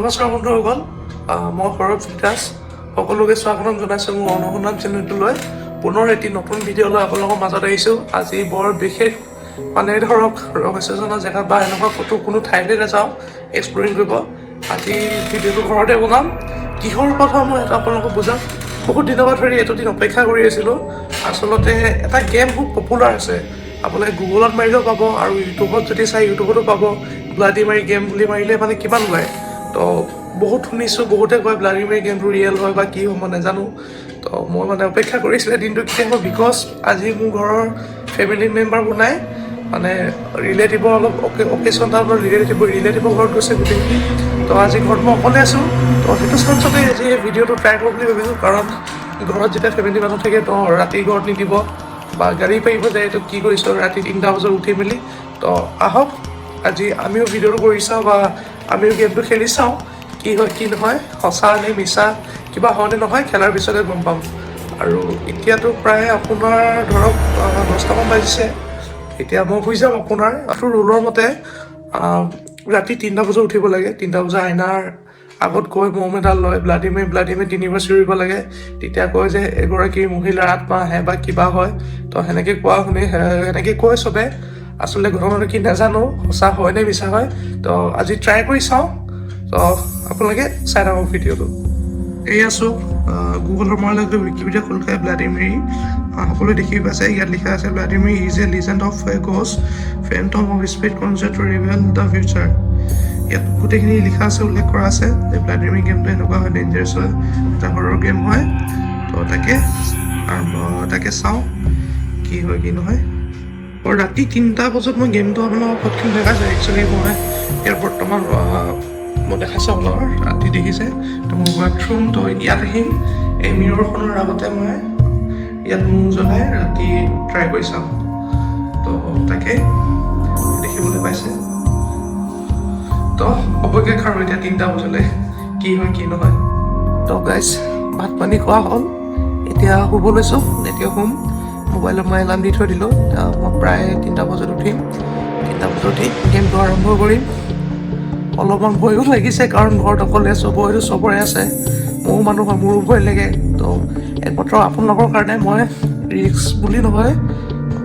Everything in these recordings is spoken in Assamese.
নমস্কাৰ বন্ধুসকল, মই সৌৰভ দাস, সকলোকে স্বাগতম জনাইছোঁ মোৰ অনুসন্ধান চেনেলটোলৈ। পুনৰ এটি নতুন ভিডিঅ' লৈ আপোনালোকৰ মাজত আহিছোঁ। আজি বৰ বিশেষ, মানে ধৰক ৰহস্যজনক জেগা বা এনেকুৱা ক'তো কোনো ঠাইলৈ নাযাওঁ এক্সপ্ল'ৰিং কৰিব। আজি ভিডিঅ'টো ঘৰতে বনাম। কিহৰ কথা মই এটা আপোনালোকক বুজাম। বহুত দিনৰ পৰা ধৰি এইটো দিন অপেক্ষা কৰি আছিলোঁ। আচলতে এটা গেম খুব পপুলাৰ আছে, আপোনালোকে গুগলত মাৰিলেও পাব আৰু ইউটিউবত যদি চাই ইউটিউবতো পাব। ব্লাডি মেৰী গেম বুলি মাৰিলে মানে কিমান ওলায়। তো বহুত শুনিছোঁ, বহুতে কয় ব্লাডি মেৰী গেমটো ৰিয়েল হয় বা কি হয় মই নাজানো। তো মই মানে অপেক্ষা কৰিছিলে দিনটো কেতিয়া হ'ব, because আজি মোৰ ঘৰৰ ফেমিলি মেম্বাৰবোৰ নাই, মানে ৰিলেটিভৰ অলপ অকেশ্যন এটা, অলপ ৰিলেটিভৰ ঘৰত গৈছে গোটেইখিনি। তো আজি ঘৰত মই অকলে আছোঁ। তো সেইটো চান্সতে আজি এই ভিডিঅ'টো ট্ৰাই কৰোঁ বুলি ভাবিছোঁ, কাৰণ ঘৰত যেতিয়া ফেমিলি মানুহ থাকে তো ৰাতি ঘৰত নিদিব বা গাড়ী পাৰিব যে এইটো কি কৰিছ ৰাতি 3টা বজাত উঠি মেলি। তো আহক, আজি আমিও ভিডিঅ'টো কৰি চাওঁ বা আমিও গেমটো খেলি চাওঁ, কি হয় কি নহয়, সঁচা নে মিছা, কিবা হয়নে নহয়, খেলাৰ পিছতে গম পাম। আৰু এতিয়াতো প্ৰায় আপোনাৰ ধৰক 10টামান বাজিছে। এতিয়া মই শুই যাম। আপোনাৰ আৰু ৰুলৰ মতে ৰাতি 3টা বজাত উঠিব লাগে। 3টা বজাত আইনাৰ আগত গৈ মম এডাল লয়, ব্লাডিমেৰ ব্লাডিমেৰ তিনিবাৰ চিঞৰিব লাগে। তেতিয়া কয় যে এগৰাকী মহিলাৰ আত্মা আহে বা কিবা হয়। তো সেনেকৈ কোৱা শুনি, সেনেকৈ কয় চবে। আচলতে ঘটনাটো কি নাজানো, সঁচা হয় নে মিছা হয়। তো আজি ট্ৰাই কৰি চাওঁ। তো আপোনালোকে চাই থাকক ভিডিঅ'টো। এই আছোঁ, গুগলৰ মাৰ লগে উইকিপিডিয়া খোল খাই ব্লাডিমেৰী সকলোৱে দেখি পাইছে। ইয়াত লিখা আছে, "Bloody Mary is a legend of a ghost phantom of spirit conjure to reveal the future." ইয়াত গোটেইখিনি লিখা আছে, উল্লেখ কৰা আছে যে ব্লাডিমেৰী গেমটো এনেকুৱা হয়, ডেঞ্জাৰাছ হয়, এটা হৰৰ গেম হয়। তো তাকে আৰম্ভ, তাকে চাওঁ কি হয় কি নহয়। আৰু ৰাতি 3টা বজাত মই গেমটো আপোনালোকক ক'ত খেলি দেখাইছোঁ। একচুৱেলি মই ইয়াত বৰ্তমান মই দেখাইছোঁ আপোনালোকৰ, ৰাতি দেখিছে তো মোৰ বাথৰুম। তো ইয়াত আহিম, এই মিৰৰখনৰ আগতে মই ইয়াত মম জ্বলাই ৰাতি ট্ৰাই কৰি চাম। তো তাকে দেখিবলৈ পাইছে। তো অপেক্ষা কৰোঁ এতিয়া 3টা বজালৈ কি হয় কি নহয়। তো গাইজ, ভাত পানী খোৱা হ'ল, এতিয়া শুব লৈছোঁ। এতিয়া শুম। মোবাইলত মই এলাৰ্ম দি থৈ দিলোঁ। মই প্ৰায় 3টা বজাত উঠিম। 3টা বজাত উঠি গেমটো আৰম্ভ কৰিম। অলপমান ভয়ো লাগিছে, কাৰণ ঘৰত অকলে আছোঁ। ভয়টো চবৰে আছে, ময়ো মানুহ হয়, মোৰো ভয় লাগে। তো একমাত্ৰ আপোনালোকৰ কাৰণে মই ৰিস্ক বুলি নহয়,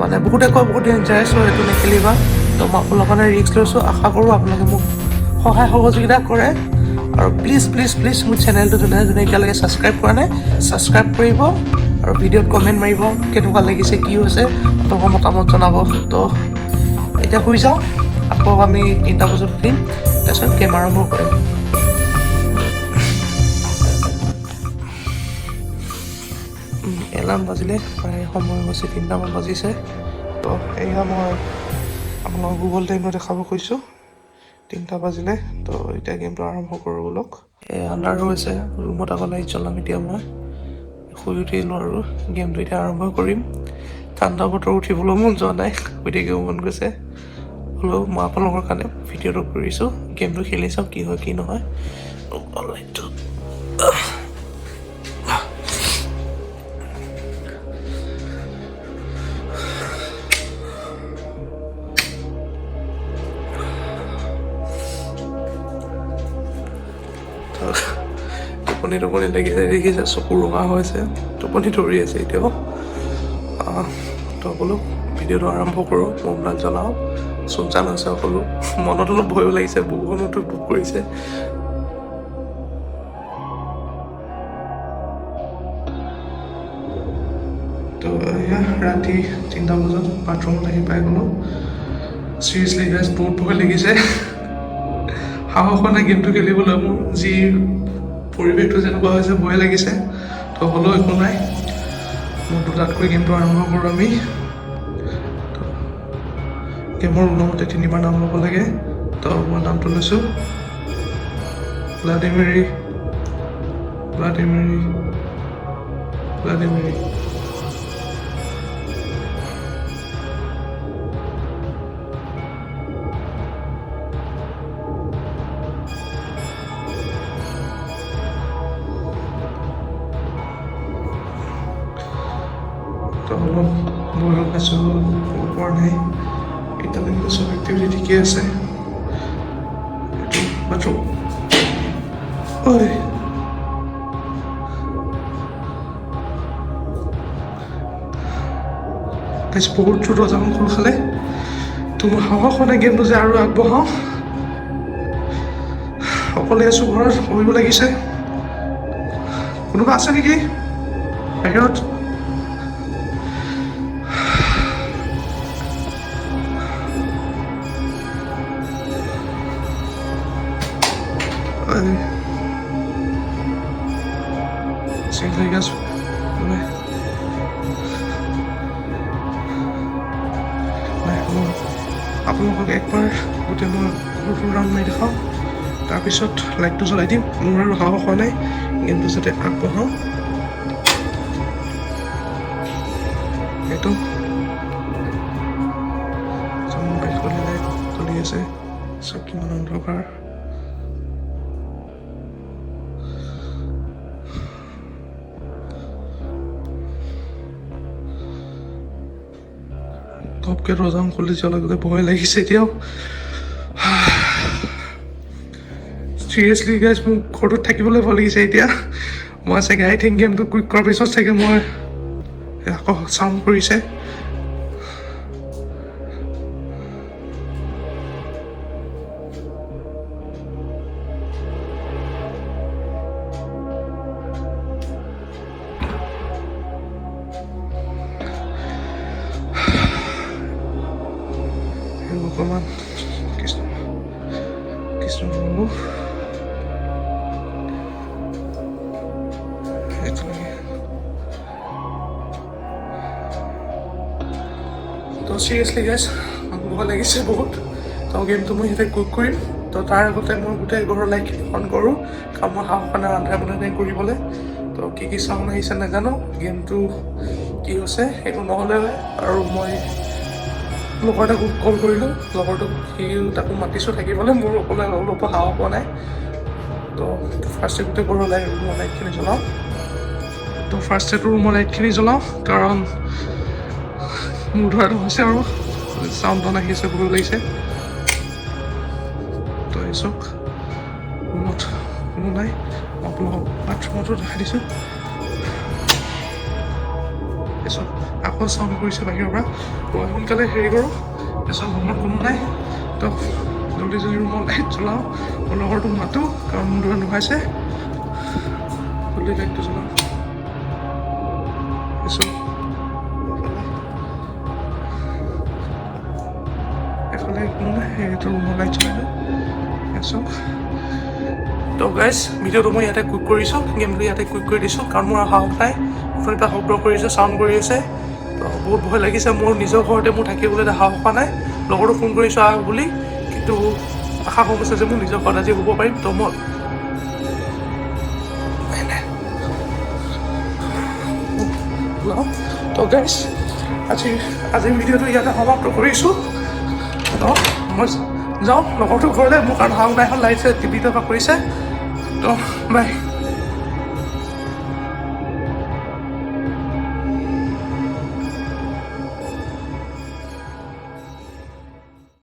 মানে বহুতে কয় বহুত ডেঞ্জাৰাছ হয়, এইটো নেখেলিবা। তো মই আপোনালোকৰ কাৰণে ৰিস্ক লৈছোঁ। আশা কৰোঁ আপোনালোকে মোক সহায় সহযোগিতা কৰে। আৰু প্লিজ প্লিজ প্লিজ, মোৰ চেনেলটো যোনে যোনে এতিয়ালৈকে ছাবস্ক্ৰাইব কৰা নাই, ছাবস্ক্ৰাইব কৰিব আৰু ভিডিঅ'ত কমেণ্ট মাৰিব কেনেকুৱা লাগিছে, কি হৈছে, আপোনালোকৰ মতামত জনাব। তো এতিয়া শুই যাওঁ, আকৌ আমি 3টা বজাত উঠিম, তাৰপিছত গেম আৰম্ভ কৰিম। এলাৰ্ম বাজিলে, প্ৰায় সময় হৈছে 3টামান বাজিছে। তো এয়া মই আপোনালোকক গুগল টাইমত দেখাব কৈছোঁ, 3টা বাজিলে। তো এতিয়া গেমটো আৰম্ভ কৰোঁ বোলক। এই আন্ধাৰ হৈছে ৰুমত, আকৌ লাইট জ্বলাম। এতিয়া মই শুই উঠিলোঁ আৰু গেমটো এতিয়া আৰম্ভ কৰিম। ঠাণ্ডা বতৰ, উঠিবলৈ মন যোৱা নাই, শুই থাকিব মন গৈছে। হ'লেও মই আপোনালোকৰ কাৰণে ভিডিঅ'টো কৰিছোঁ। গেমটো খেলি চাওঁ কি হয় কি নহয়। লাইটটো। টোপনি টোপনি লাগিছে, দেখিছে চকু ৰঙা হৈছে, টোপনি ধৰি আছে এতিয়াও। তো বোলো ভিডিঅ'টো আৰম্ভ কৰোঁ, মমডাল জ্বলাওঁ। চুনচান হৈছে সকলো, মনত অলপ ভয়ো লাগিছে, বুকুখনতো বুক কৰিছে। তো এয়া ৰাতি 3টা বজাত বাথৰুমত আহি পাই গ'লোঁ। চিৰিয়াছলি গাইজ, বহুত ভয় লাগিছে। সাহস হোৱা নাই গেমটো খেলিবলৈ মোৰ। যি পৰিৱেশটো যেনেকুৱা হৈছে, ভয় লাগিছে। তো হ'লেও একো নাই, মই দুটাতকৈ গেমটো আৰম্ভ কৰোঁ আমি। তো গেমৰ ৰুলৰ তিনিবাৰ নাম ল'ব লাগে। তো মই নামটো লৈছোঁ, ব্লাডিমেৰী, ব্লাডিমেৰী, ব্লাডিমেৰী। তো অলপ ভয়ো খাইছোঁ, ক'ব পৰা নাই। এতিয়ালৈকে চব এক্টিভিটি ঠিকেই আছে। এইটো বাথৰুম। ঐ গাইজ, বহুত জোৰ দৰ্জাখন খোল খালে। তো মোৰ সাহস হোৱা নাই গেমটো যে আৰু আগবঢ়াওঁ। অকলে আছোঁ ঘৰত, ভয়ো লাগিছে। কোনোবা আছে নেকি বাহিৰত? Seriously, guys, নাই নাই, মই আপোনালোকক একবাৰ গোটেই মই ঘৰটো ৰাউণ্ড মাৰি দেখাওঁ, তাৰপিছত লাইটটো জ্বলাই দিম। মোৰ আৰু সাহস হোৱা নাই গেমটো যাতে আগবঢ়াওঁ। এইটো বেলকনি, লাইট জ্বলি আছে। চব কিমান অন্ধকাৰ। ঘপকৈ দৰ্জাখন খুলি যোৱাৰ লগে লগে ভয় লাগিছে এতিয়াও। চিৰিয়াছলি গাইজ, মোৰ ঘৰটোত থাকিবলৈ ভয় লাগিছে এতিয়া। মই চাগে আই থিংক গেমটো কুইক কৰাৰ পিছত চাগে মই আকৌ চাউণ্ড কৰিছে। হে ভগৱান, কৃষ্ণ কৃষ্ণ প্ৰভু। একেলগে। তো চিৰিয়াছলি গাইজ, ভয় লাগিছে বহুত। তো গেমটো মই ইয়াতে কুইক কৰিম। তো তাৰ আগতে মই গোটেই ঘৰৰ লাইটখিনি অন কৰোঁ, কাৰণ মই সাহস নাই আন্ধাৰ মুন্ধাৰে কৰিবলৈ। তো কি কি চাউণ্ড আহিছে নাজানো, গেমটো কি হৈছে সেইটো নহ'লে হয়। আৰু মই লগৰ এটাকো কল কৰিলোঁ, লগৰটোক, সি তাকো মাতিছোঁ থাকিবলৈ। মোৰ অকলে অলপ সাহস পোৱা নাই। তো ফাৰ্ষ্টে গোটেই ঘৰৰ লাইট, ৰুমৰ লাইটখিনি জ্বলাওঁ। তো ফাৰ্ষ্টেতো ৰুমৰ লাইটখিনি জ্বলাওঁ, কাৰণ মোৰ ধৰাটো হৈছে আৰু চাউণ্ড টাউণ্ড আহি আছে, ভয় লাগিছে। তো এই চাওক, ৰুমত কোনো নাই। আপোনালোকক বাথৰুমতো দেখাই দিছোঁ। এই চাওক, আকৌ চাউণ্ড কৰিছে বাহিৰৰ পৰা। মই সোনকালে হেৰি কৰোঁ। এই চাওক, ৰুমত কোনো নাই। তো জলদি জলদি ৰুমৰ লাইট জ্বলাওঁ, মোৰ লগৰটোক মাতোঁ, কাৰণ মোৰ দৰে নুহাইছে। জলদি লাইটটো জ্বলাওঁ। এই চাওক, এফালে কোনো নাই। সেইটো ৰুমৰ লাইট জ্বলাই দিওঁ। এই চাওক। তো গাইজ, ভিডিঅ'টো মই ইয়াতে কুইক কৰিছোঁ, গেমটো ইয়াতে কুইক কৰি দিছোঁ, কাৰণ মোৰ সাহস নাই। অথনিৰ পৰা শব্দ কৰিছে, চাউণ্ড কৰি আছে। তো বহুত ভয় লাগিছে মোৰ। নিজৰ ঘৰতে মোৰ থাকিবলৈ এতিয়া সাহস হোৱা নাই। লগৰটোক ফোন কৰিছোঁ আহ বুলি, কিন্তু আশা কম আছে যে মোৰ নিজৰ ঘৰত আজি শুব পাৰিম। তো মই নাই নাই ওলাওঁ। তো গাইজ, আজিৰ ভিডিঅ'টো ইয়াতে সমাপ্ত কৰিছোঁ। তো মই যাওঁ লগৰটোৰ ঘৰলৈ, মোৰ কাৰণ সাহস নাই। এখন লাইট টিভিটো কৰিছে। তো বাই।